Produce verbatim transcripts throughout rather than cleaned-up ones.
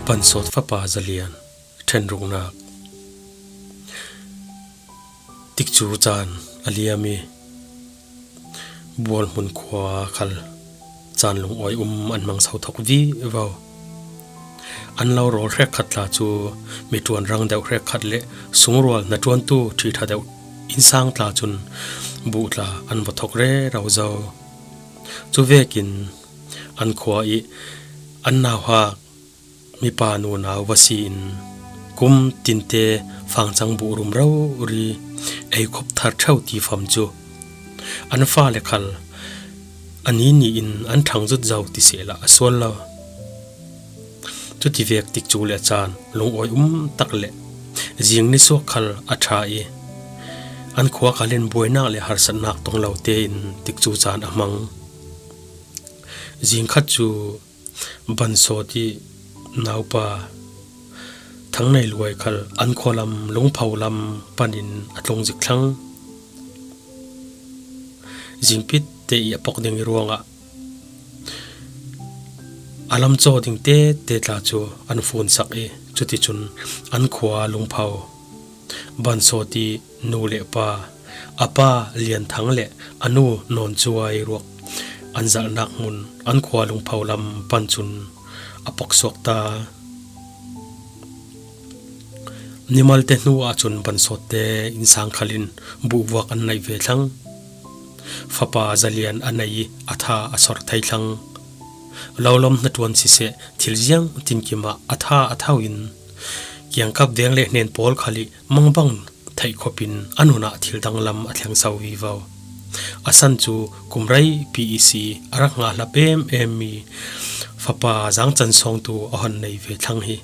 Bansawt fapa Zalian ṭhenruknak. Tikcu caan a liam i Bualhmun khua khal caan lungawi um an hmang so thok vivo. An lo rawl hrekkhat tla cu mi ṭuan rang deuh hrekkhat le sungrual hnaṭuantu ṭhiṭha deuh innsang tla cun buh tla an va thok rero zo. Cuvekin an khua i an nauhak mipa nunau va si in kum tinte fangcang buh rum rori ei khop thar ṭheu ti fam cu an fale khal a ni ni in an ṭhang zut zo ti sehla a sual lo. Cutivek tikcu le caan lungawi um tak le zing nisuak khal a ṭha i an khua khal in buainak le harsatnak tong lo tein tikcu caan a hmang. Zing khat cu Bansawt i naupa Thangnei Luai khal an khua lam Lungpho lam panin a tlung zik thlang. Zingpit te i a pok ding i ruangah a lam caw ding tete tla cu an funsak i cuticun an khua Lungpho Bansawt i nu le pa, a pa Lian Thang le a nu Nawn Cuai ruak an zalhnak hmun an khua Lungpho lam pan cun a poksuak ta. Nimalte hnu ahcun Bansawt te innsang khal in buhvuak an neih ve thlang. Fapa Zalian a nei i a tha a sor thei thlang. Lo lam hnaṭuan siseh, thil ziang tinkim ah a tha a tho in kiangkap veng le hnen pawl khal i mangbang theih khop in a nun ah thil danglam a thleng so vivo. A san cu kum reipi ihsi a rak hngah hlap em em mi fapa Zang Can Sawng tu a hon nei ve thlang hi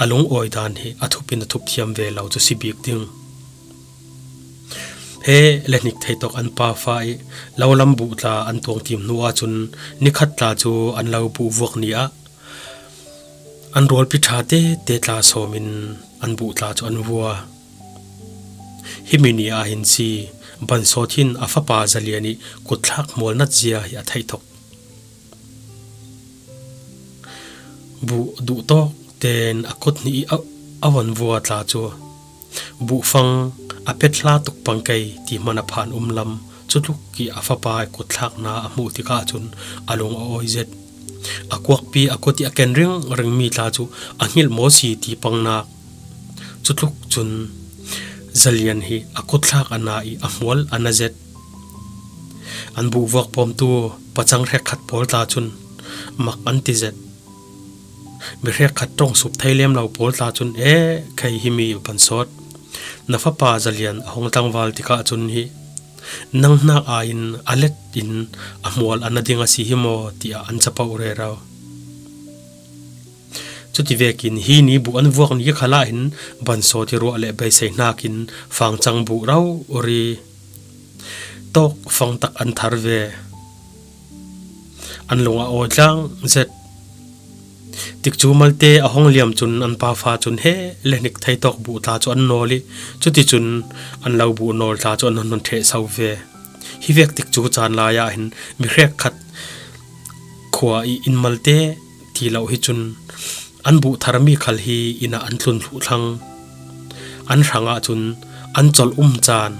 a lungawi dan hi a thup in a thup thiam ve lo cu si bik ding. He le hnik thei tawk an pa fa i lo lam buh tla an tuang tim hnu ahcun nikhat tla cu an lo buh vuak ni ah an rualpi ṭha tete tla sawm in an buh tla cu an vua. Himi ni ah hin si Bansawt hin a fapa Zalian i kutthlak hmual nat zia hi a theih thok. Buh duh tawk tein a kut hnih i a, a von vua tla cu buhfang a pet hla tuk pangkei ti hman a phan um lam cutluk i a fapa i kutthlakna a hmuh tikah cun a lung a awi zet. A kuakpi a kut i a ken ringring mi tla cu a hngilh maw si ti pangnak cutluk cun Zalian hi a kutthlak a na i a hmual a na zet. An buhvuak pawmtu pacang hrekkhat pawl tla cun mak an ti zet. Mi hrekkhat ṭong sup thei lem lo pawl tla cun, "E, kei himi Bansawt, na fapa Zalian a hung tlangval tikah cun hi nang hnak aiin a let in a hmual a na ding a si hi maw?" tiah an capoh rero. Cuti vekin hi ni buh an vuak ni khalah hin Bansawt i ruah le beisei hnakin fangcang buh rori tawk fangtak an thar ve. An lung a awi tlang zet. Tikcu malte a hong liam cun an pa fa cun he le hnik thei tawk buh tla cu an nawl i cuticun an lo buh nawl tla cu an hon ṭheh so ve. Hi vek tikcu caan lai ah hin mi hrekkhat khua i inn malte ti lo hi cun an buh tharmi khal hi inn ah an tlun thluh thlang. An hrang ah cun an colh um caan,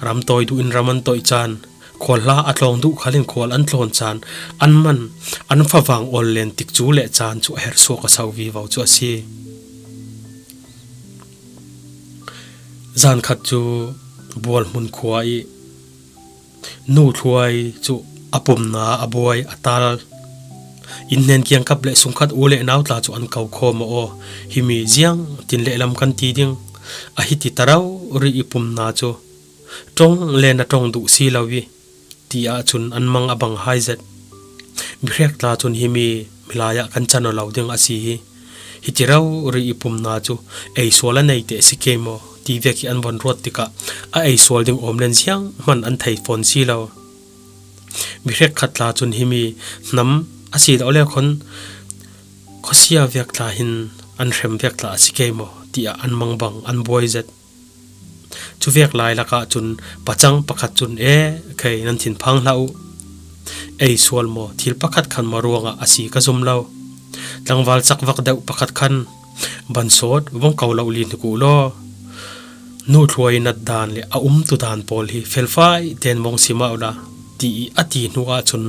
ram tawi duh in ram an toih caan, khual hla a tlawng duh khal in khual an tlawn caan, an man, an favang awl len tikcu le caan cu a herhsuak a so vivo cu a si. Zan khat cu Bualhmun khua i Nu Thluai cu a pumna a buai a tal. Inn hnen kiangkap le sungkhat u le nau tla cu an ko khawm aw. Himi ziang tin lehlam kan ti ding. A hiti ta rori i pumna cu ṭong le na ṭong duh si lo i ti ahcun an mang a bang hai zet. Mi hrek tla cun himi milai ah kan can aw lo ding a si hi. Hiti rori i pumna cu ei sual a nei te a si kei maw ti vek hi an von ruat tikah a ei sual ding awm len ziang hman an thei fawn si lo. Mi hrekkhat tla cun himi hnam a si lo le khon khuasia vek tla hin an hrem vek tla a si kei maw tiah an mangbang an buai zet. Cuvek lai lakah cun pacang pakhat cun, "E, kei nan thinphang hlah uh. Ei sual maw, thil pakhat khan maw ruangah a si ka zum lo. Tlangval chak vak deuh pakhat khan, "Bansawt, vong ko lo li hnik uh law, nu Thluai nat dan le a umtu dan pawl hi felfai ten vong sim uh la," ti i a ti hnu ahcun,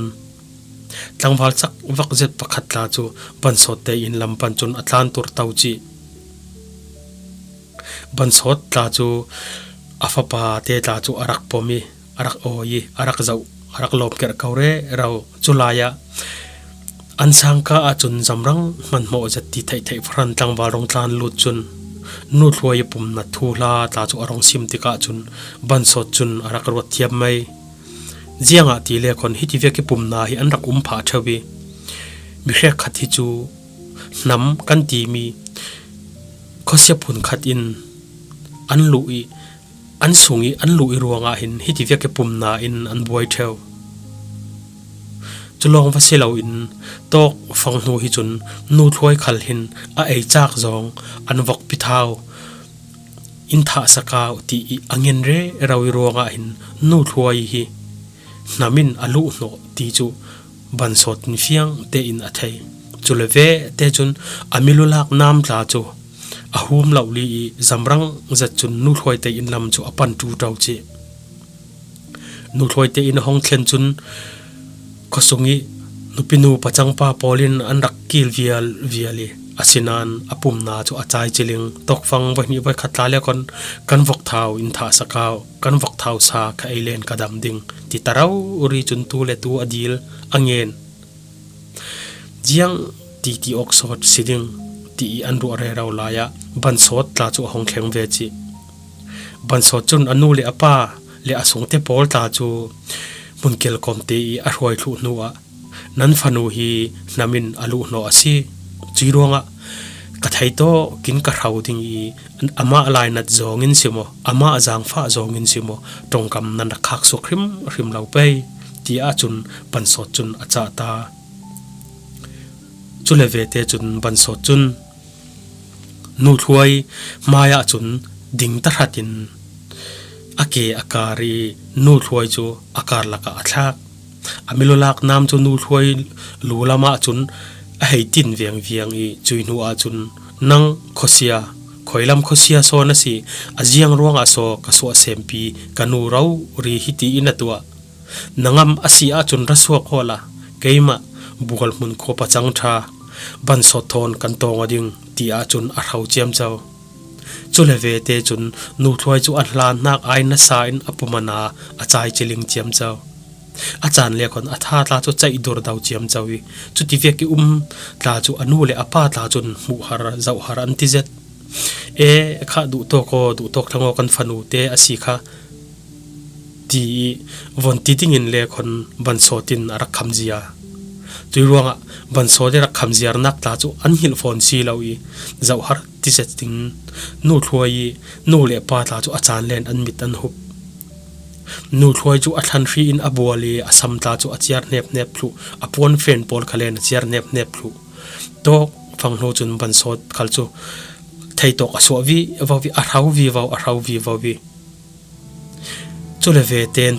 tlangval chak vak zet pakhat tla cu Bansawt te inn lam pan cun a tlan tur to cih. Bansawt tla cu a fapa te tla cu a rak pom i, a rak awi i, a rak zoh, a rak lawmhkerh ko rero. Culai ah an sangka ahcun zamrang hmanhmawh zet ti theihtheih fahran tlangval rung tlan lut cun, nu Thluai i pumnat thuhla tla cu a rung sim tikah cun Bansawt cun a rak ruat thiam mai. Ziangahtile khawn hiti vek i pumna hi an rak um phah ṭheu i, mi hrekkhat hi cu hnam kan timi khuasia phun khat in an luh i, an sung i an luh i ruangah hin hiti vek i pumna in an buai ṭheu. Cu lawng va si loin tawk fang hnu hi cun nu Thluai khal hin a ei cak zawng an vok pi thau, in thah sakau ti i a ngen rero i ruangah hin nu Thluai hi hnam in a luh hnawh ti cu Bansawt in fiang tein a thei. Cule ve te cun a milulak nam tla cu a hum lo li i zamrang zet cun nu Thluai te inn lam cu a pan ṭuṭo cih. Nu Thluai te inn a hong thlen cun khuasung i nupinu pacangpa pawl in an rak kil vialvial i, asinain a pumna cu a cai ciling. Tawkfang voihnih voikhat tla le khawn kan vok thau in thah sakau, kan vok thau sa kha ei len ka dam ding ti ta rori cun tu le tu a dil a ngen. Ziang titi awk sawt si ding ti i an ruah rero lai ah Bansawt tla cu a hong thleng ve cih. Bansawt cun a nu le a pa le a sungte pawl tla cu hmun kelkawm te i a hruai thluh hnu ah, "Nan fanu hi hnam in a luh hnawh a si. Cui ruangah ka thei tawk in ka hro ding i, amah lainat zawng in si maw, amah zaangfah zawng in si maw, ṭongkam nan rak khak suak hrimhrim lo pei," ti ahcun Bansawt cun a cah ta. Cule ve te cun Bansawt cun nu Thluai hmaiah cun ding tahratin a ke a kar i nu Thluai cu a karlak ah a thlak. A milulak nam cu nu Thluai lu lam ah cun a hei tin vengviang i cui hnu ahcun, "Nang khuasia, khuailam khuasia saw na si, a ziang ruangah saw ka suah sempi ka nu rori hiti in a tuah. Na ngam a si ahcun ra suak awla, keimah Bualhmun khua pacang ṭha Bansawt thawn kan tawng aw ding," ti ahcun a hro ciamco. Cule ve te cun nu Thluai cu a hlan hnak ai nasa in a pumana a cai ciling ciamco. A caan le khawn a tha tla cu ceih dur do ciamco i, cuti vek i um tla cu a nu le a pa tla cun hmuhhar zohhar an ti zet. "E, kha duhtawk aw, duhtawk thlang aw, kan fanu te a si kha," ti i von ti dingin le khawn Bansawt in a rak khamzia. Cui ruangah Bansawt i rak khamziarnak tla cu an hngilh fawn si lo i, zohhar ti zet ding nu Thluai i nu le pa tla cu a caan len an mit an hup. Nu Thluai cu a thlan hri in a bual i a sam tla cu a ciar hnephnep thluh, a puan fen pawl kha len a ciar hnephnep thluh. Tawk fang hnu cun Bansawt khal cu theitawk a suah vivo i, a hro vivo, a hro vivo i. Cule ve ten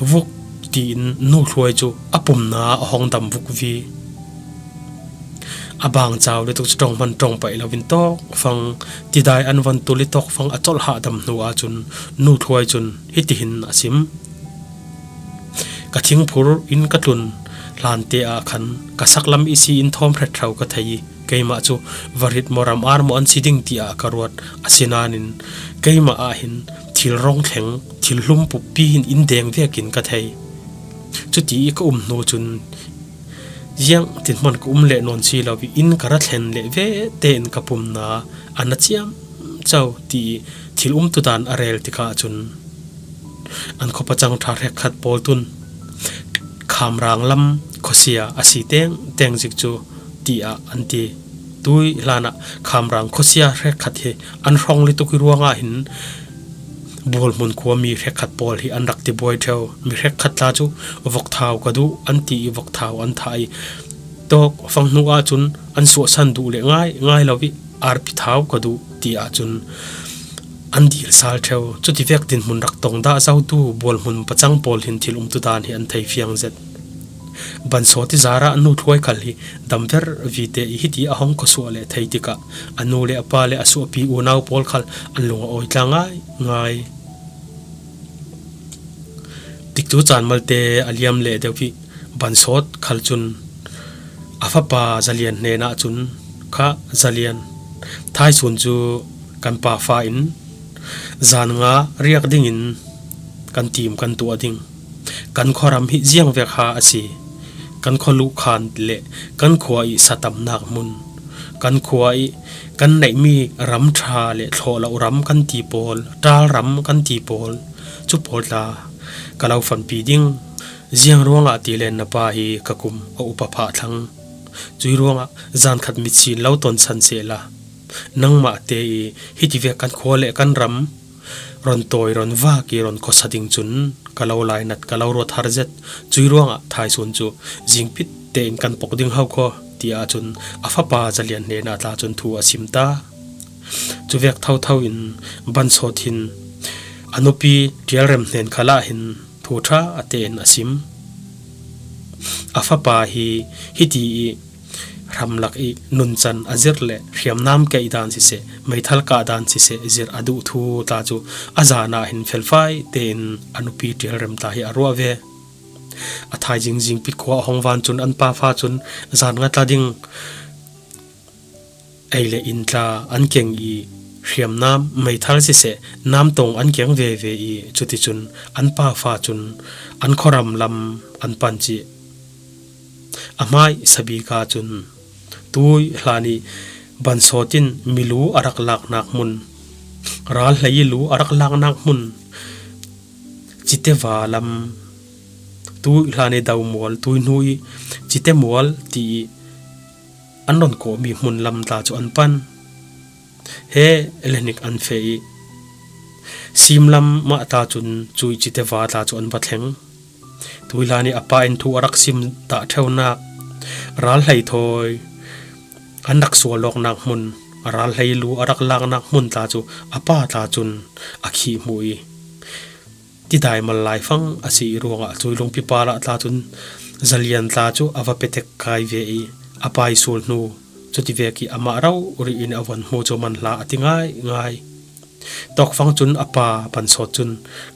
vuk tiin nu Thluai cu a pumna a hong dam vuk vi. A bang cau le tuk cu ṭong hman ṭong paih loin tawk fang tidai an von tul i tawk fang a colh hahdam hnu ahcun nu Thluai cun hitihin a sim: "Ka thingphur in ka tlun hlan te ah khan ka saklam i si in thawm hret hro ka thei i, keimah cu varit maw ram ar maw an si ding tiah ka ruat. Asinain keimah ah hin thil rong thleng, thil hlum puppi hin in deng vekin ka thei. Cuti i ka um hnu cun ziang tinhman ka um leh nawn si lo i, inn ka ra thlen leh ve tein ka pumna a na ciamco," ti i thil umtu dan a rel tikah cun an khuapacang ṭha hrekkhat pawl tun, "Khamrang lam khuasia a si tengteng zik cu," tiah an ti. Tui hlanah Khamrang khuasia hrekkhat hi an hrawng lutuk i ruangah hin Bualhmun khuami hrekkhat pawl hi an rak ti buai ṭheu. Mi hrekkhat tla cu, "Vok thau ka duh," an ti i vok thau an thah i, tawk fang hnu ahcun an suahsan duh le ngai ngai lo i, "Arpi thau ka duh," ti ahcun an dil sal ṭheu. Cutivek dinhmun rak tong dah zotu Bualhmun pacang pawl hin thil umtu dan hi an thei fiang zet. Bansawt i zarah nu Thluai khal hi damver vite i hiti a hong khuasuah leh thei tikah a nu le a pa le a suahpi unau pawl khal an lung a awi tla ngaingai. Tikcu caan malte a liam leh deuh i Bansawt khal cun a fapa Zalian hnenah cun, "Kha Zalian, Thaisun cu kan pa fa in zan nga riak dingin kan tim kan tuah ding. Kan khuaram hi ziangvek ha a si. Kan khualuh khan le kan khua i satamnak hmun, kan khua i kan neihmi ram ṭha le thlawh loh ram kan ti pawl, ṭal ram kan ti pawl, cu pawl tla ka lo fanpi ding. Ziang ruangah ti len na pa hi ka kum a upa phah thlang. Cui ruangah zan khat mit sin lo tonsan sehla, nangmah te i hitivek kan khua le kan ram ron tawi, ron vak i ron khuasa ding cun ka lo lainat, ka lo ruat har zet. Cui ruangah Thaisun cu zingpit tein kan pok ding ho kho," tiah cun a fapa Zalian hnenah tla cun thu a sim ta. Cuvek thotho in Bansawt hin a nupi Ṭialrem hnen khalah hin thu ṭha tein a sim. A fapa hi hiti i hramlak i nuncan a zirh le hriamnam keih dan siseh, meithal kah dan siseh zirh a duh thu tla cu a zan ah hin felfai tein a nupi Ṭialrem tla hi a ruah ve. A thaizing zingpit khua a hong van cun an pa fa cun zan nga tla ding ei le in tla an keng i hriamnam, meithal siseh, namtong an keng veve i cuticun an pa fa cun an khuaram lam an pan cih. A hmaisa bik ah cun tui hlan i Bansawt in milu a rak laknak hmun, ralhlei i lu a rak laknak hmun, Citeva lam, tui hlan i Domual, tui hnu i Citemual ti i an ron kawhmi hmun lam tla cu an pan. He le hnik an feh i Sim lam mah tla cun cui Citeva tla cu an va thleng. Tui hlan i a pa in thu a rak sim dah ṭheunak, ralhlei thawi an rak sual awknak hmun, ralhlei lu a rak laknak hmun tla cu a pa tla cun a khih hmuh i tidai mal laifang a si i ruangah cui lungpi pal ah tla cun Zalian tla cu a va petek kai ve i a pa i sul hnu cutivek i amah rori in a von hmu cu man hla a ti ngaingai. Tawkfang cun a pa Bansawt cun,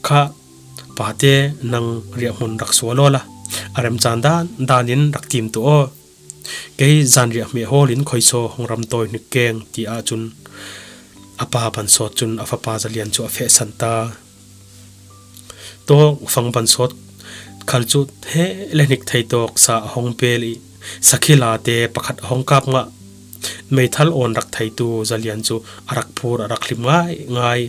"Kha pate, nang riahhmun rak sual awla a remcaan dan dan in rak tim tuah aw. Kei zanriah hmeh hawl in khuaisaw hong ram tawi hnik keng," tiah cun a pa Bansawt cun a fapa Zalian cu a fehsan ta. Tawkfang Bansawt khal cu he le hnik thei tawk sa a hong pel i sakhi late pakhat a hong kap ngah. Meithal awn rak theitu Zalian cu a rak phur, a rak hlim ngaingai.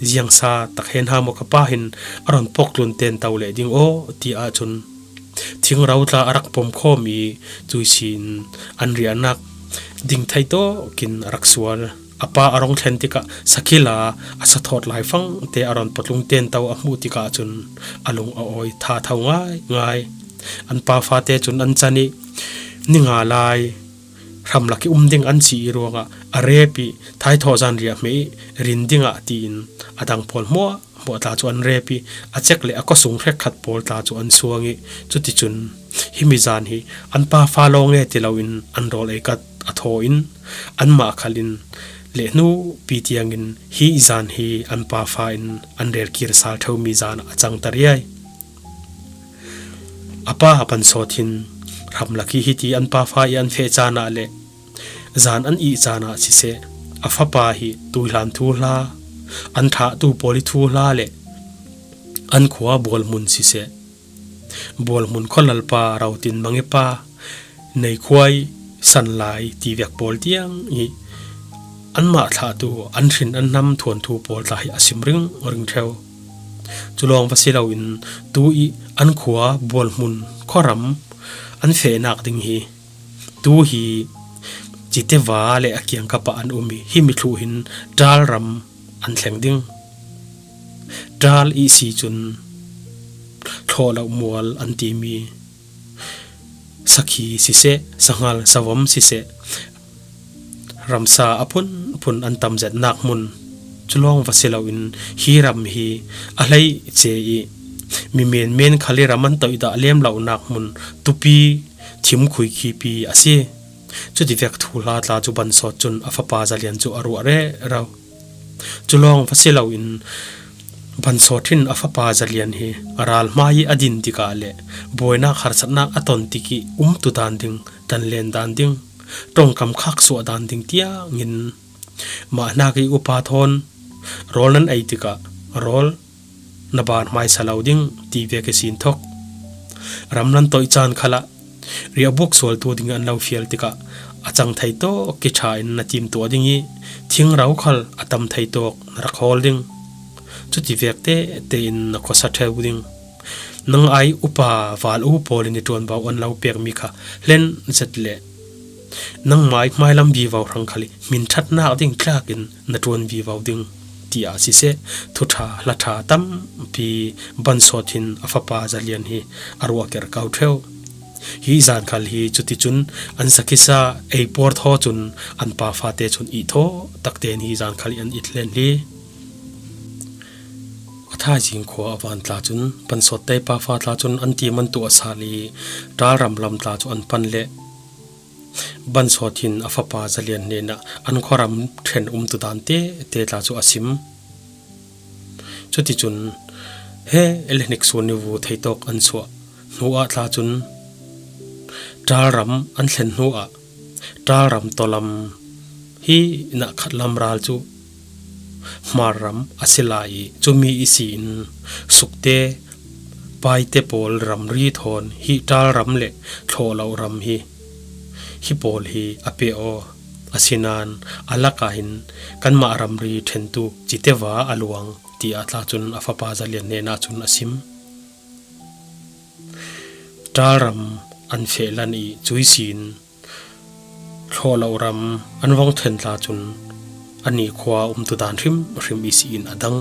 "Ziangsa tak hen ha maw, ka pa hin a ron pawk tlun ten to leh ding aw," tiah cun thingrau tla a rak pom khawm i cui sin an riahnak ding thei tawkin a rak sual. A pa a rung thlen tikah sakhi la a sa thawt laifang te a ron pawtlung ten to a hmuh tikah cun a lung a awi thatho ngaingai. An pa fate cun an can i ni nga lai hramlak i um ding an si i ruangah a rep i thaithawh zanriah hmeh i rin dingah tiin a dang pawl hmuah hmuah tla cu an rep i a cek le a kawsung hrekkhat pawl tla cu an suang i cuticun himi zan hi an pa fa lawng e ti loin an rawl ei kat a thaw in anmah khal in lehhnupi tiangin hi zan hi an pa fa in an rel kir sal ṭheumi zan a cangter i ai. A pa Bansawt hin hramlak hi hiti an pa fa i an feh caan ah le zan an ih caan ah siseh, a fapa hi tuihlan thuhla, an ṭhahtu pawl i thuhla le an khua Bualhmun siseh, Bualhmun khualalpa Rotin Mangipa, Neikhuai, Sanlai ti vek pawl tiang i anmah thlahtu an hrin an hnam thuanthu pawl tla hi a sim ringring ṭheu. Cu lawng va si loin tu i an khua Bualhmun khuaram an fehnak ding hi tu hi Citeva le a kiangkap ah an um i himi thluh hin Ṭal ram an thleng ding. Ṭal i si cun thlawh loh mual an timi sakhi siseh, sanghal, savom siseh, ramsa a phunphun an tam zetnak hmun. Cu lawng va si loin hi ram hi a hleice i Mi menmen khal i ram an toih dah lem loh nak hmun tupi thim khuikhipi a si. Cuti vek thuhla tla cu Bansawt cun a fapa Zalian cu a ruah rero. Cu lawng va si loin Bansawt hin a fapa Zalian hi a ral hmai i a din tikah le buainak harsatnak a ton tik i umtu dan ding, tanlen dan ding, ṭongkam khak suah dan ding tiangin mah hnak i upa thawn rawl nan ei tikah rawl na ban hmaisa lo ding ti vek i sin thok. Ram nan toih caan khalah riahbuk sualtu ding an lo fial tikah a cang thei tawk kiṭha in na timtuah ding i thingrau khal a tam thei tawk na rak hawl ding. Cuti vek tete in na khuasa ṭheu ding. Nang ai upa val u pawl in i ṭuanvo an lo pekmi kha hlen zet le nangmai hmailam vivo hrang khal i hmin ṭhatnak ding tlak in na ṭuan vivo ding, tiah siseh, thuṭha hlaṭha tampi Bansawt hin a fapa Zalian hi a ruah kerh ko ṭheu. Hi zan khal hi cuticun an sakhi sa ei puar thaw cun an pa fate cun ih thaw takte in hi zan khal i an it len hi. A thaizing khua a van tla cun Bansawt tei pa fa tla cun an tim an tuah sal i ṭalram lam tla cu an pan leh Bansawt hin a fapa Zalian hnenah an khuaram ṭhen umtu dan tete tla cu a sim. Cuticun he le hnik sun i vu theitawk an suah hnuah tla cun ṭalram an thlen hnuah ṭalram tawlam hi nakhat lam ral cu hmarram a si lai i cumi i si in sukte paite pawl ramri thawn hi ṭalram le thlawhloh ram hi hi pawl hi a pe aw. Asinain a lakah hin kanmah ramri ṭhentu citeva a luang, tiah tla cun a fapa Zalian hnenah cun a sim. Ṭalram an fehlan i cuisin thlawhloh ram an vong ṭhen tla cun a nikhua umtu dan hrimhrim i si in a dang.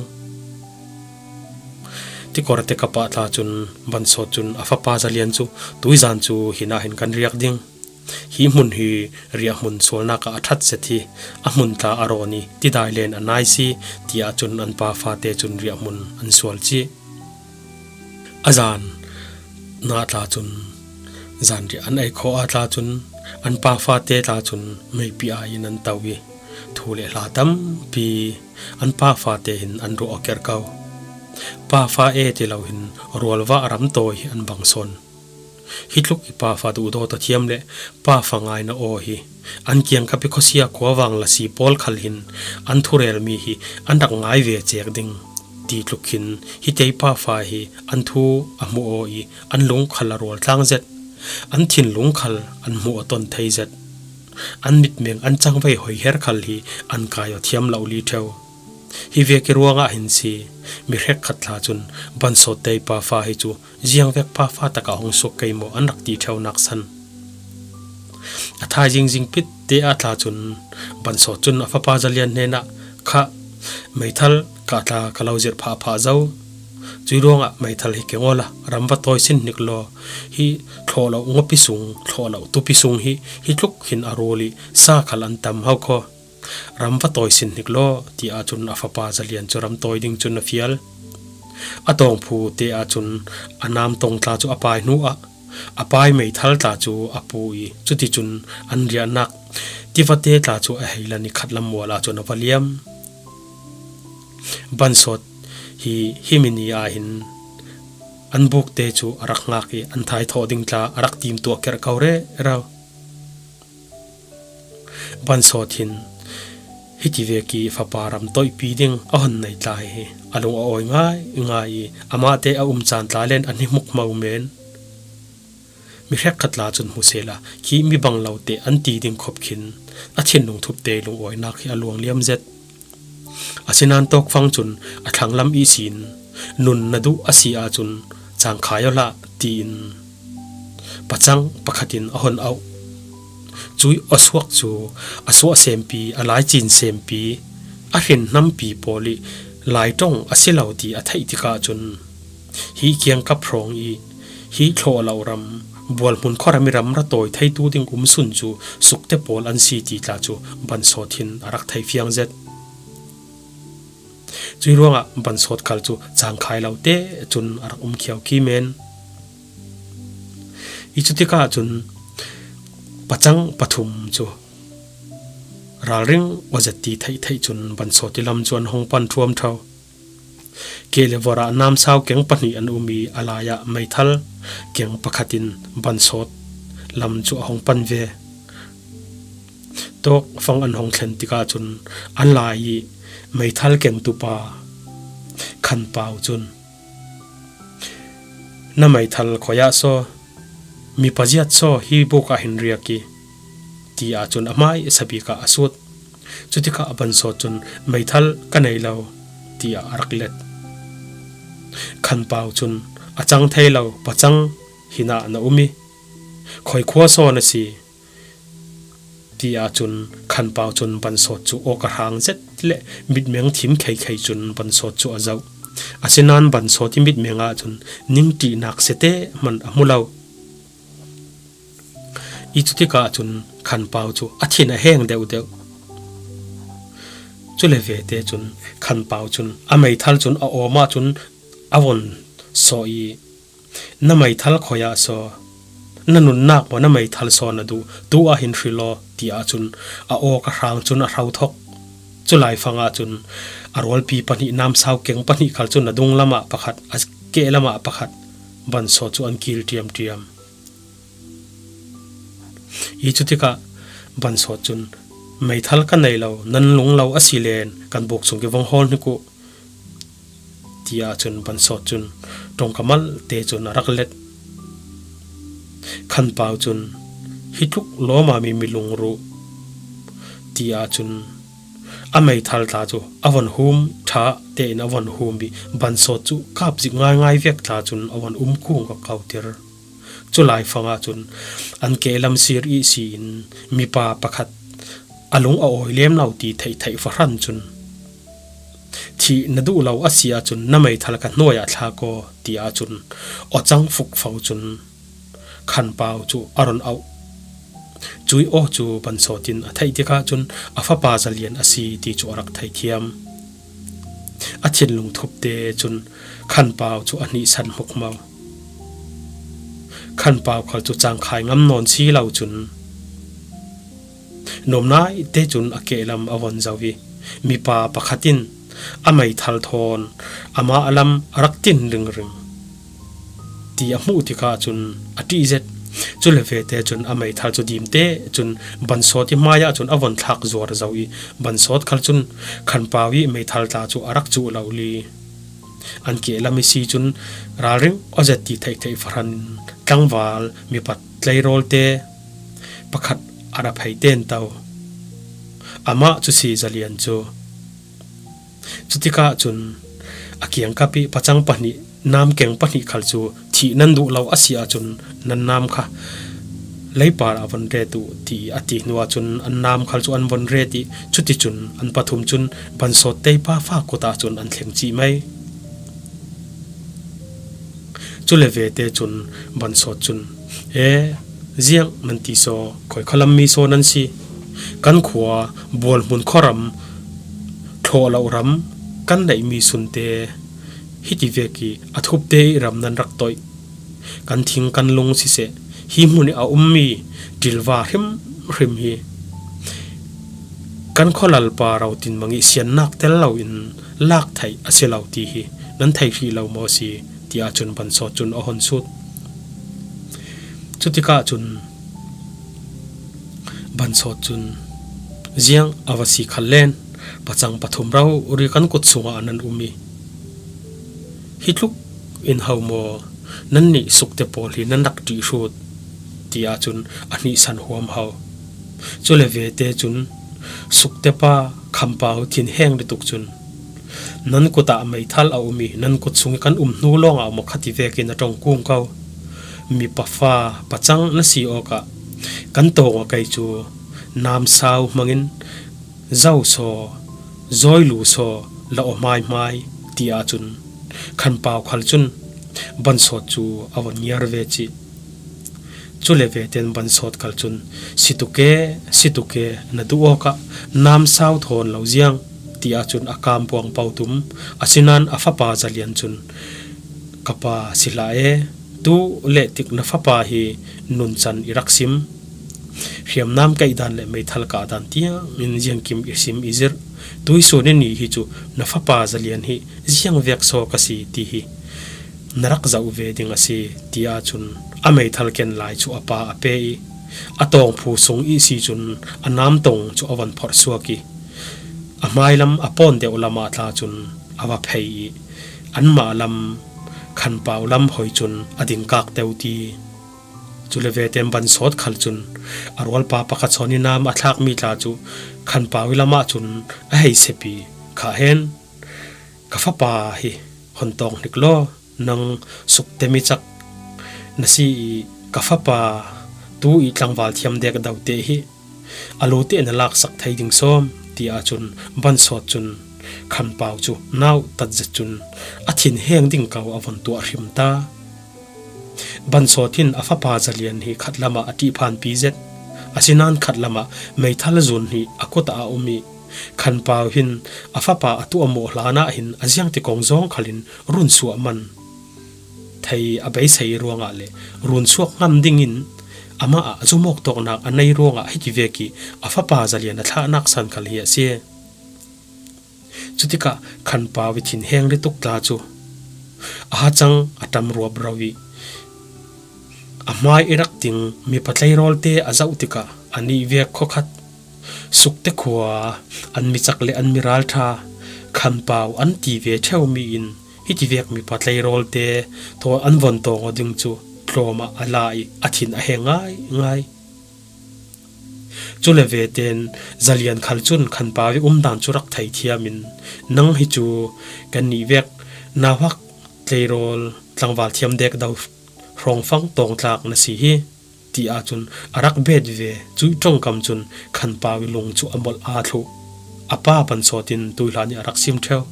Tikor te kapah tla cun Bansawt cun a fapa Zalian cu tuizan cu hinah hin kan riak ding. Hi hmun hi riahhmun sualnak ah a ṭhat zet hi a hmun tla a rawn i tidai len a nai si, tiah cun an pa fate cun riahhmun an sual cih. A zan na tla cun zanriah an ei khawh ah tla cun an pa fate tla cun meipi ai in an to i thu le hla tampi an pa fate hin an ruah aw kerh ko. Pa fa e ti lo hin rualvah ramtawi hi an bang sawn. Hi tluk i pa fa duhdaw tathiam le pa fa ngaina aw hi an kiangkap i khuasia khuavang lasi pawl khal hin an thurelmi hi an rak ngai ve cek ding ti tluk hin hi tei pa fa hi an thu a hmuh aw i an lung khal a rual tlang zet, an thinlung khal an hmuh a ton thei zet, an mitmeng an cangvei hoiher khal hi an kai aw thiam lo li ṭheu. Hi vek i ruangah hin si, mi hrekkhat tla cun Bansawt tei pa fa hi cu ziangvek pa fa takah hong suak kei maw an rak ti ṭheunak san. A thaizing zingpit te ah tla cun Bansawt cun a fapa Zalian hnenah kha meithal kah tla ka lo zirh phahphah zo. Cui ruangah meithal hi keng awla ram va tawi sin hnik law, hi thlawhloh nguapi sung, thlawhloh tupi sung hi hi tluk hin a rul i sa khal an tam ho khaw. Ram va tawi sin hnik law, tiah cun a fapa Zalian cu ram tawi ding cun a fial. A tawngphu te ah cun a namtong tla cu a pai hnu ah a pai meithal tla cu a pu i cuticun an riahnak tivate tla cu a heilan i khatlam mual ah cun a va liam. Bansawt hi himi ni ah hin an bukte cu a rak ngak i an thaithawh ding tla a rak timtuah kerh ko rero. Bansawt hin hiti vek i fapa ram toihpi ding a hon nei tla hi a lung a awi ngaingai i amahte a um caan tla len a hnihmuk mo men. Mi hrekkhat tla cun hmu sehla khi mi bang lo te an ti ding khop khin a thinlung thupte lungawinak hi a luang liam zet. Asinain tawkfang cun a thlanglam ihsin nun na duh a si ahcun cangkhai aw hlah tiin pacang pakhat in a hon auh. Cui awsuak cu a suah sempi, a laicin sempi, a hrin hnampi pawl i laiṭong a si lo ti a theih tikah cun hi kiangkap hrawng i hi thlawhloh ram bualhmun khuaram i ram ra tawi theitu ding umsun cu sukte pawl an si ti tla cu Bansawt hin a rak thei fiang zet. Cui ruangah Bansawt khal cu cangkhai lo te cun a rak um khiau ki men. I cutikah cun pacang pathum cu ralring awzet ti theih theih cun Bansawt i lam cu an hong pan ṭhuam ṭho. Keh le vorah namsau keng pahnih an um i a lai ah meithal keng pakhat in Bansawt lam cu a hong pan ve. Tawkfang an hong thlen tikah cun an lai i meithal kengtu pa Khanpau cun, "Na meithal khoi ah saw, mi paziat saw hi buk ah hin riak i," ti ahcun a hmai sabik ah a sut. Cutikah Bansawt cun, "Meithal ka nei lo," tiah a rak let. Khanpau cun, "A cang thei lo, pacang hin ah na um i, khoi khua saw na si?" Ti ahcun Khanpau cun Bansawt cu awk a hrang zet le mitmeng thim kheikei cun Bansawt cu a zoh. Asinain Bansawt i mitmeng ahcun ningṭihnak site hmanh a hmu lo. I cutikah cun Khanpau cu a thin a heng deuhdeuh. Cule vete cun Khanpau cun a meithal cun a awm ahcun a von sawh i, "Na meithal khoi ah saw, na nunnak maw, na meithal saw na duh, tu ah hin hrilh aw," ti ahcun a awk a hrang cun a hro thok. Cu laifang ahcun a rualpi pahnih namsau keng pahnih khal cun a dunglam ah pakhat, a kehlam ah pakhat Bansawt cu an kil ṭiamṭiam. I cutikah Bansawt cun, "Meithal ka nei lo, nan lung lo a si len kan buk chung i vung hawl hnik u," ti ahcun Bansawt cun ṭongka malte cun a rak let. Khanpau cun, "Hi tluk lawmami milung ruh," ti ahcun a meithal tla cu a von hum ṭha tein a von hum i Bansawt cu kap zik ngaingai vek tla cun a von um kung kokkoter. Cu laifang ahcun an kehlam sir ihsi in mipa pakhat a lung a awi lem lo ti theih theih fahran cun, "Thih na duh lo a si ahcun na meithal ka hnuai ah thlak aw," ti ahcun aw cang fukfo cun Khanpau cu a run auh. Cui aw cu Bansawt in a theih tikah cun a fapa Zalian a si ti cu a rak theithiam. A thinlung thupte cun Khanpau cu a hnihsan hmukmo. Khanpau khal cu cangkhai ngam nawn si lo cun, nuamnaite cun a kehlam a von zoh i mipa pakhat in a meithal thawn amah lam a rak tin ringring ti a hmuh tikah cun a ṭih zet. Cule vete cun a meithal cu dimte cun Bansawt i hmai ah cun a von thlak zuar zo i Bansawt khal cun Khanpau i meithal tla cu a rak cuh lo li. An kehlam i si cun ralring awzet ti theihtheih fahran in tlangval mipa tleirawlte pakhat a ra phei tento. Amah cu si Zalian cu. Cutikah cun a kiangkap i pacang pahnih, namkeng pahnih khal cu thih nan duh lo a si ahcun nan nam kha leipar ah von ret uh, ti a ti hnu ahcun an nam khal cu an von ret i cuticun an pathum cun Bansawt teipa fa kut ahcun an thleng cih mai. Cule vete cun Bansawt cun, "E, ziang nan ti saw, khoikhalam mi saw nan si? Kan khua Bualhmun khuaram, thlawh lo ram kan neihmi sunte hiti vek i a thupte i ram nan rak toih. Kan thing kan lung siseh, hi hmun i a ummi ṭilva hrimhrim hi kan khualalpa rotinmang i siannak tel loin lak theih a si lo ti hi nan thei hrih lo maw si?" tiah cun Bansawt cun a hon sut. Cutikah cun Bansawt cun, "Ziang a va si khal len, pacang pathum rori kan kut sungah nan um i, hi tluk in ho maw, nannih sukte pawl hi nan rak ṭih hrut?" tiah cun a hnihsan huam ho. Cule vete cun sukte pa Khanpau thinheng lutuk cun, "Nan kut ah meithal a um i nan kut sung i kan um hnu lawngah maw kha ti vekin a ṭong kung ko. Mipa fa pacang na si awkah kan tawng a kei cu namsau hmangin zo saw, zawilu saw la aw hmaihmai," tiah cun Khanpau khal cun Bansawt cu a von ngiar ve cih. Cule veten Bansawt khal cun, "Si tuk e, si tuk e, na duh awkah namsau thawn lo ziang ti ahcun a kam puang po tum. Asinain a fapa Zalian cun, "Ka pa, si hlah e, tu le tik na fapa hi nuncan i rak sim. Hriamnam kaih dan le meithal kah dan tiang in ziangkim i sim i zirh. Tuihsun i ni hi cu na fapa Zalian hi ziang vek saw ka si ti hi na rak zoh ve ding a si," ti ahcun a meithal ken lai cu a pa a pe i a tawngphu sung ihsi cun a namtong cu a van phorh suak i a hmailam a pawn deuh lamah tla cun a va phei i anmah lam Khanpau lam hoi cun a dingkak teu ti. Cule veten Bansawt khal cun a rualpa pakhat sawn i nam a thlakmi tla cu Khanpau i lamah cun a hei sep i, "Kha hen, ka fapa hi hon tawng hnik law, nang sukte mi cak na si i ka fapa tu i tlangval thiam dek dote hi a lute na laksak thei ding sawm," ti ahcun Bansawt cun Khanpau cu nau tat zet cun a thinheng ding ko a von tuah hrim ta. Bansawt hin a fapa Zalian hi khat lamah a ṭihphanpi zet, asinain khat lamah meithal zun hi a kut ah a um i Khanpau hin a fapa a tuahmawh hlan ah hin a ziangti kong zawng khalin runsuah man thei a beisei ruangah le runsuak ngam dingin amah ah zumawk tawknak a nei ruangah hiti vek i a fapa Zalian a thlahnak san khal hi a si. Cutikah Khanpau i thinheng rituk tla cu a hacang a ṭam ruap ro i a hmai i rak ting mipa tleirawlte a zoh tikah a nih vek khuakhat Sukte khua an mi cak le an mi ralṭha Khanpau an ti ve ṭheumi in hiti vek mipa tleirawlte thaw an von tawng aw ding cu tlawmah a la i a thin a heng ngaingai. Cule veten Zalian khal cun Khanpau i umdan cu rak thei thiam in, "Nang hi cu kan nih vek nauhak tleirawl tlangval thiam dek do hrawngfang tawngtlak na si hi," ti ahcun a rak bet ve. Cuih ṭongkam cun Khanpau i lung cu a molh aa thluh. A pa Bansawt in tuihlan i a rak sim ṭheu.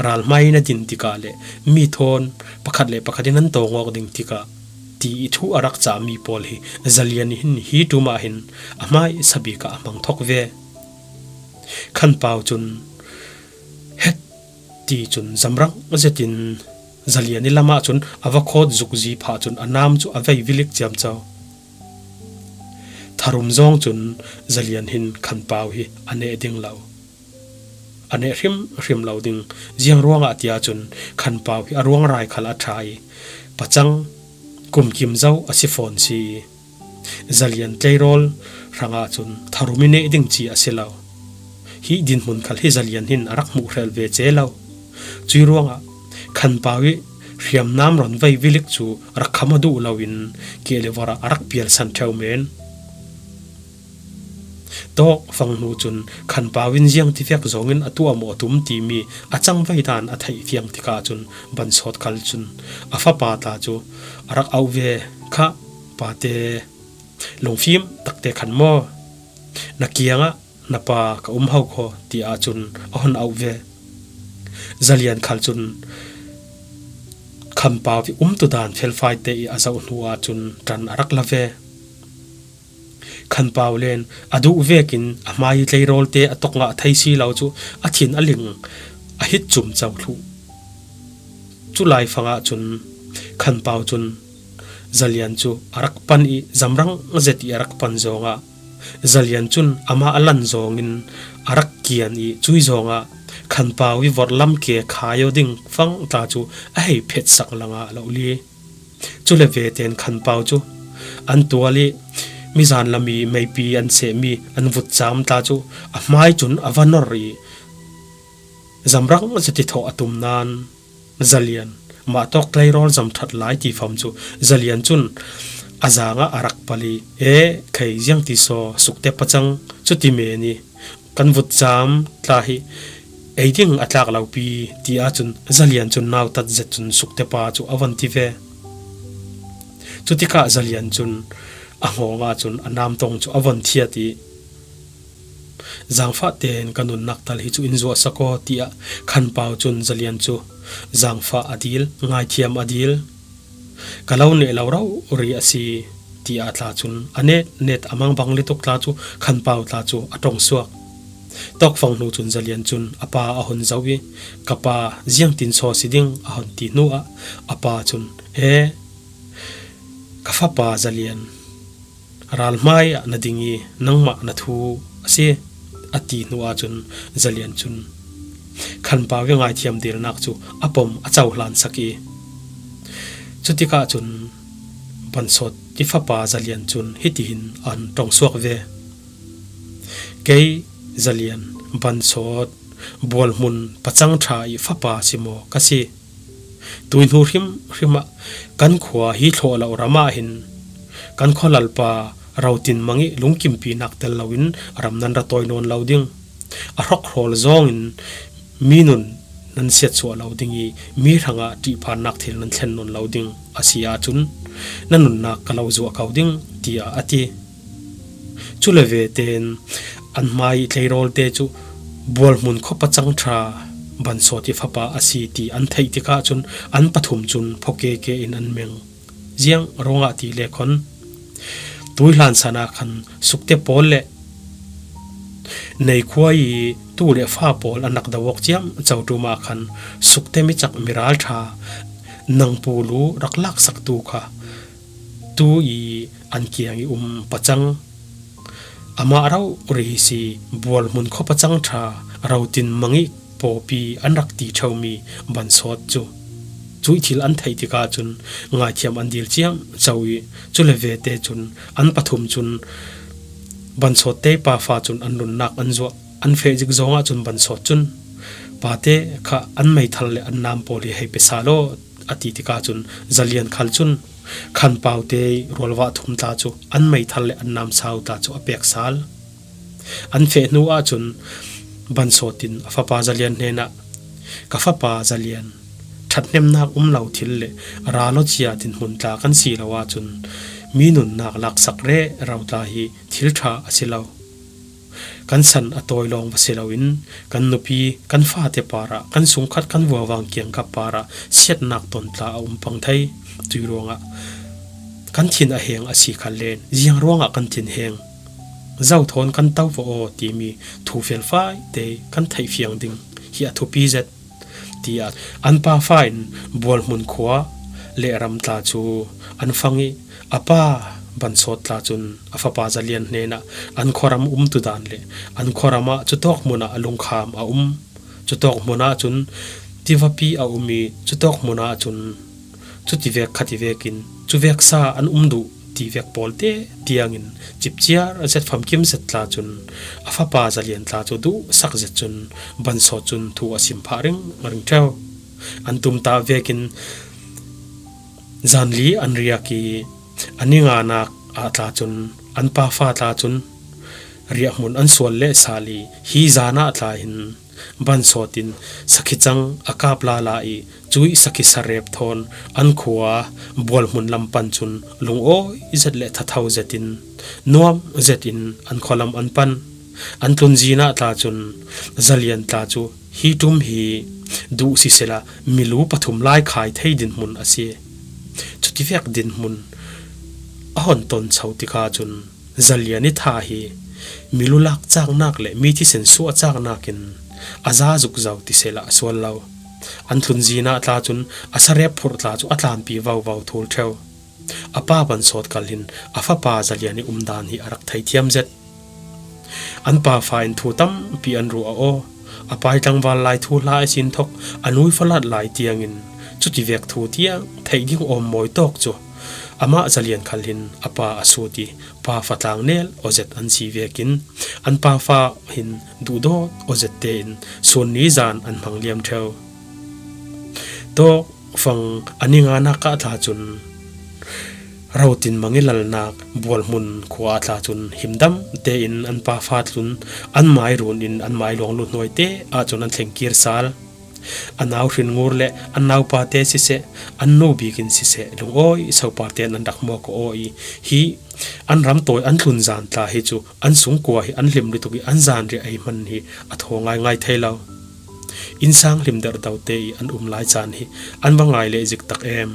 Ralhmai na din tikah le mi thawn pakhat le pakhat in an tawng awk ding tikah ti i thu a rak cahmi pawl hi Zalian i hin hi ṭum ah hin a hmaisabik ah a hmang thok ve. Khanpau cun het ti cun zamrang zetin Zalian i lamah cun a va khawt zukzi phah cun a nam cu a vei vilik ciamco. Tharum zawng cun Zalian hin Khanpau hi a neh ding lo, a neh hrimhrim lo ding. Ziang ruangah ti ahcun Khanpau hi a ruangrai khal a ṭha i pacang kumkim zo a si fawn si i Zalian tleirawl hrangah cun tharum i neh ding ci a si lo. Hi dinhmun khal hi Zalian hin a rak hmuh hrel ve ce lo. Cuih ruangah Khanpau i hriamnam ron vei vilik cu rak kham a duh loin keh le vorh ah a rak pialsan ṭheu men. Tawk fang hnu cun Khanpau in ziang tivek zawngin a tuahmawh a tum timi a cangvei dan a theih fiang tikah cun Bansawt khal cun a fapa tla cu a rak auh ve. "Kha, pate, lungfim takte khan maw, na kiangah na pa ka um ho kho," ti ahcun a hun auh ve. Zalian khal cun Khanpau i umtudan felfai te i a zoh hnu ahcun ṭan a rak la ve. Khanpau len a duh vekin a hmai tleirawlte a tawk ngah thei si lo cu a thin a ling a hit cum co thluh. Cu laifang ahcun Khanpau cun Zalian cu a rak pan i zamrang zet i a rak pan zawngah Zalian cun amah a lan zawngin a rak kian i cuih zawngah Khanpau i vorhlam ke khai aw ding fang tla cu a hei phetsak lengah lo li. Cule veten Khanpau cu an tual i mizan lam i meipi an sehmi an vutcam tla cu a hmai cun a va nor i zamrang zet i thawh a tum nain Zalian mah tawk tleirawl zam ṭhat lai ti fam cu Zalian cun a zangah a rak pal i, "E, khei ziang ti saw, sukte pacang cu ti men i kan vutcam tla hi ei ding a tlak lo pi," ti ahcun Zalian cun nautat zet cun sukte pa cu a von ti ve. Cutikah Zalian cun a hngawng ahcun a namtong cu a von thiat i, "Zangfah tein ka nunnak tal hi cu in zuahsak aw," tiah Khanpau cun Zalian cu zangfah a dil, ngaithiam a dil. "Ka lo neh lo rori a si," tiah tla cun a net net a mangbang lituk tla cu Khanpau tla cu a ṭong suak. Tawkfang hnu cun Zalian cun a pa a hun zoh i, "Ka pa, ziangtin saw si ding?" a hun ti hnuah a pa cun, "He, ka fapa Zalian, ral hmai ah na ding i nangmah na thu a si," a ti hnu ahcun Zalian cun Khanpau i ngaithiam dirnak cu a pom a cohlan sak i, cutikah cun Bansawt i fapa Zalian cun hitihin an ṭongsuak ve, "Kei Zalian, Bansawt, Bualhmun pacang ṭha i fapa si maw ka si? Tuihnu hrimhrim ah kan khua hi thlawh lo ram ah hin kan khualalpa rotin mang i lungkimpinak tel loin ram nan ra tawi nawn lo ding. A hrokhrawl zawngin mi nun nan siatsuah lo ding i mi hrangah ṭihphannak thil nan thlen nawn lo ding a si ahcun na nunnak ka lo zuah ko ding," tiah a ti. Cule vete in an hmai tleirawlte cu Bualhmun khuapacang ṭha Bansawt i fapa a si ti an theih tikah cun an pathum cun phokeke in an meng. Ziang ruangah ti le khon, tuihlan san ah khan Sukte pawl le Neikhua i tu le fa pawl an rak do awk ciamco ṭum ah khan Sukte micak miralṭha Nangpulu rak laksaktu kha tu i an kiang i um pacang. Amah rori hi si, Bualhmun khuapacang ṭha rotin mang i pawpi an rak ti ṭheumi Bansawt cu. Cuih thil an theih tikah cun ngaithiam an dil ciamco i, cule vete cun an pathum cun Bansawt te pa fa cun an nunnak an zuah. An feh zik zawng ahcun Bansawt cun, "Pate kha an meithal le an nam pawl hi hei pe sal aw," a ti tikah cun Zalian khal cun Khanpau te i rualvah thum tla cu an meithal le an nam sau tla cu a pek sal. An feh hnu ahcun Bansawt in a fapa Zalian hnenah, "Ka fapa Zalian, ṭhathnemnak um lo thil le ral aw cia dinhmun tla kan si lo ahcun mi nunnak laksak rero tla hi thil ṭha a si lo. Kan san a tawi lawng va si loin kan nupi, kan fate parah, kan sungkhat, kan vuavang kiangkap parah siatnak ton tla a um pang thei. Cuih ruangah kan thin a heng a si khan len, ziang ruangah kan thin heng? Zo thawn kan to va aw," timi thu felfai te kan theih fiang ding hi a thupi zet, tiah an pa fa in Bualhmun khua le ram tla cu an fang i, a pa Bansawt tla cun a fapa Zalian hnenah an khuaram umtu dan le an khuaram ah cutawk hmun ah lungkham a um, cutawk hmun ah cun tivapi a um i, cutawk hmun ah cun cutivek khativekin cuvek sa an um duh tivek pawl te tiangin cipciar zet famkim zet tla cun a fapa Zalian tla cu duhsak zet cun Bansawt cun thu a sim phah ringring ṭheu. An tumtah vekin zanli an riak i, a ninganak ah tla cun an pa fa tla cun riahhmun an sual leh sal i, hi zan ah tla hin Bansawt in sakhi cang a kap lala i, cuih sakhi sarep thawn an khua Bualhmun lam pan cun lungawi zet le thatho zetin, nuam zetin an khualam an pan. An tlunzin ah tla cun Zalian tla cu, "Hi ṭum hi duh sisela, milu pathum lai khai thei dinhmun a si. Cutivek dinhmun a hon toncho tikah cun Zalian i tha hi milu lakcaknak le mi thisen suahcaknak in a za zuk zo tisela a sual lo." An tlunzin ah tla cun a sarep phurh tla cu a tlanpi vovo thul ṭheu. A pa Bansawt kal hin a fapa Zalian i umdan hi a rak theithiam zet. An pa fa in thu tampi an ruah aw. A pa i tlangval lai thu hla a sin thok, a nu i falat lai tiangin cutivek thu tiang theih ding awm mawi tawk cu amah Zalian khal hin a pa a sut i, pa fa tlangnel aw zet an si vekin an pa fa hin duhdawt aw zet tein sun ni zan an hmang liam ṭheu. Tawk fang a ninganak ah tla cun rotin mang i lalnak Bualhmun khua ah tla cun himdam tein an pa fa tlun, an mai run in an mai luang luhnuai te ah cun an thlengkir sal. A nau hrinngur le an naupa te siseh, an nu bik in siseh, lungawi sopar tein an rak mawk aw i, hi an ram tawi an tlun zan tla hi cu an sungkua hi an hlim lutuk i, an zanriah ei hman hi a thaw ngaingai thei lo. Innsang hlim derhdo te i an um lai caan hi an va ngai leh zik tak em.